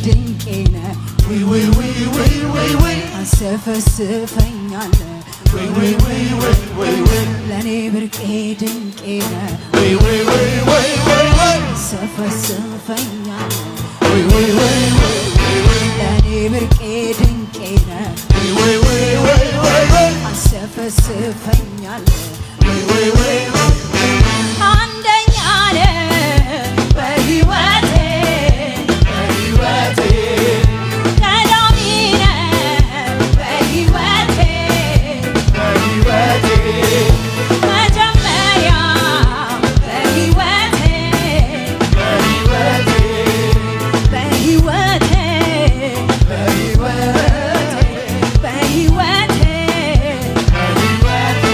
ድንቄ ነህ። ውይ ውይ ውይ ውይ ውይ ውይ። ታንሰፈስፈኛለህ። ውይ ውይ ውይ ውይ ውይ ውይ። ለእኔ ብርቄ ድንቄ ነህ። ውይ ውይ ውይ ውይ ውይ ውይ። ታንሰፈስፈኛለህ። ውይ ውይ ውይ ውይ ውይ። ለእኔ ብርቄ ድንቄ ነህ። ውይ ውይ ውይ ውይ ውይ ውይ። ታንሰፈስፈኛለህ። ውይ ውይ ውይ ውይ። አንደኛ ነህ በሕይወቴ። በሕይወቴ። ቀዳሚ ነህ በሕይወቴ። በሕይወቴ። መጀመሪያ በሕይወቴ። በሕይወቴ። በሕይወቴ። በሕይወቴ። በሕይወቴ። በሕይወቴ።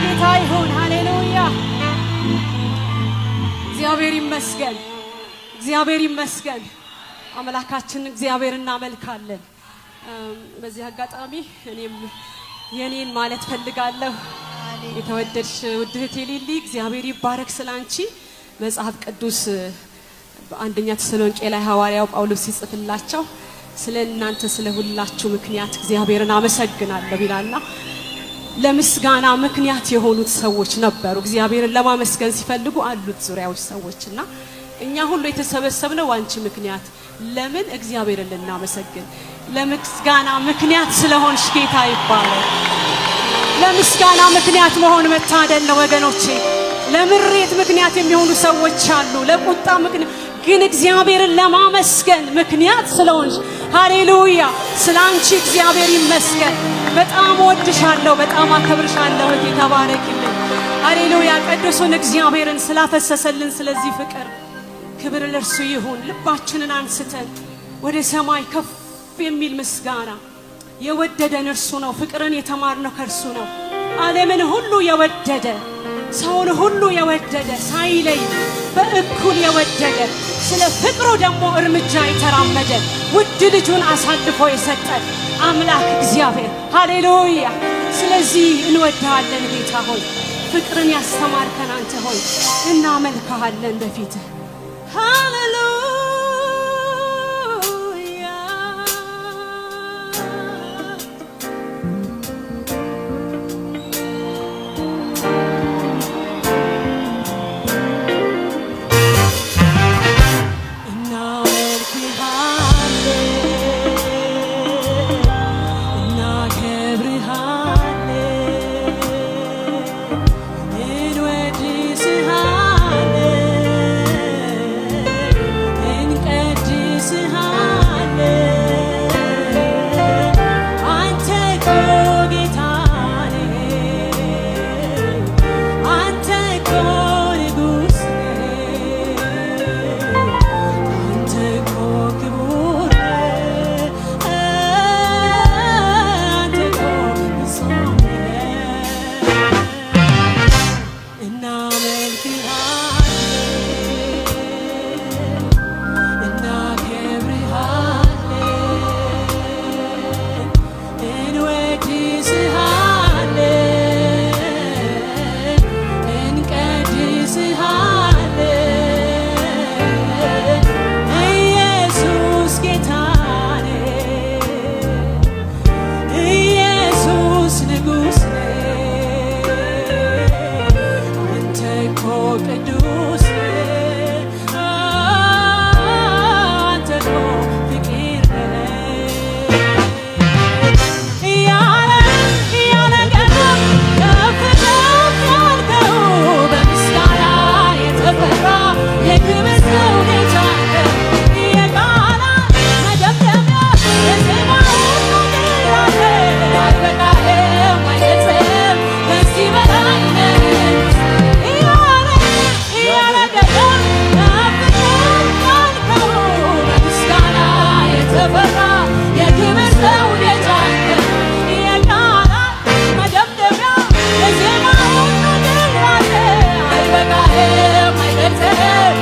ለጌታ ይሁን። ሃሌሉያ። እግዚአብሔር ይመስገን። እግዚአብሔር ይመስገን። አምላካችን እግዚአብሔር እናመልካለን። በዚህ አጋጣሚ እኔም የኔን ማለት ፈልጋለሁ። የተወደድሽ ውድ እህቴ ሊሊ፣ እግዚአብሔር ይባረክ ስላንቺ። መጽሐፍ ቅዱስ በአንደኛ ተሰሎንቄ ላይ ሐዋርያው ጳውሎስ ሲጽፍላቸው ስለ እናንተ ስለ ሁላችሁ ምክንያት እግዚአብሔርን አመሰግናለሁ ይላልና ለምስጋና ምክንያት የሆኑት ሰዎች ነበሩ። እግዚአብሔርን ለማመስገን ሲፈልጉ አሉት ዙሪያዎች ሰዎችና እኛ ሁሉ የተሰበሰብነው አንቺ ምክንያት ለምን እግዚአብሔርን ልናመሰግን ለምስጋና ምክንያት ስለሆንሽ ጌታ ይባረክ። ለምስጋና ምክንያት መሆን መታደል ነው ወገኖቼ። ለምሬት ምክንያት የሚሆኑ ሰዎች አሉ፣ ለቁጣ ምክንያት ግን እግዚአብሔርን ለማመስገን ምክንያት ስለሆንሽ ሃሌሉያ፣ ስለ አንቺ እግዚአብሔር ይመስገን። በጣም ወድሻለሁ፣ በጣም አከብርሻለሁ እህቴ፣ ተባረኪልኝ። ሃሌሉያ፣ ቅዱሱን እግዚአብሔርን ስላፈሰሰልን ስለዚህ ፍቅር ክብር ለእርሱ ይሁን። ልባችንን አንስተን ወደ ሰማይ ከፍ የሚል ምስጋና። የወደደን እርሱ ነው። ፍቅርን የተማርነው ከእርሱ ነው። ዓለምን ሁሉ የወደደ፣ ሰውን ሁሉ የወደደ፣ ሳይለይ በእኩል የወደደ፣ ስለ ፍቅሩ ደግሞ እርምጃ የተራመደ፣ ውድ ልጁን አሳልፎ የሰጠ አምላክ እግዚአብሔር ሃሌሉያ። ስለዚህ እንወድሃለን ጌታ ሆይ፣ ፍቅርን ያስተማርከን አንተ ሆይ እናመልክሃለን በፊትህ። ሃሌሉያ። እናመልክሃለን፣ እናከብርሃለን፣ እንወድስሃለን፣ እንቀድስሃለን። አንተ እኮ ጌታ ነህ፣ አንተ እኮ ንጉሥ ነህ፣ አንተ እኮ ክቡር ነህ፣ አንተ እኮ ፍጹም ነህ። እናመልክሃለን፣ እናከብርሃለን፣ እንወድስሃለን፣ እንቀድስሃለን። ኢየሱስ ጌታ ነህ፣ ኢየሱስ ንጉሥ ነህ፣ አንተ እኮ ቅዱስ ነህ፣ አንተ እኮ ፍቅር ነህ። ያለ ያለ ገደብ ከፍ ከፍ ያልከው፣ በምስጋና የተፈራ የክብር ዘውድ የጫንከው፣ የቃላት መደምደሚያ የዜማ ሁሉ ቅላጼ አይበቃህም፣ አይገልጽም፣ ከዚህ በላይ ነህ። ያለ ያለ ገደብ ከፍ ከፍ ያልከው፣ በምስጋና የተፈራ የክብር ዘውድ የጫንከው፣ የቃላት መደምደሚያ የዜማ ሁሉ ቅላጼ አይበቃህም፣ አይገልጽም።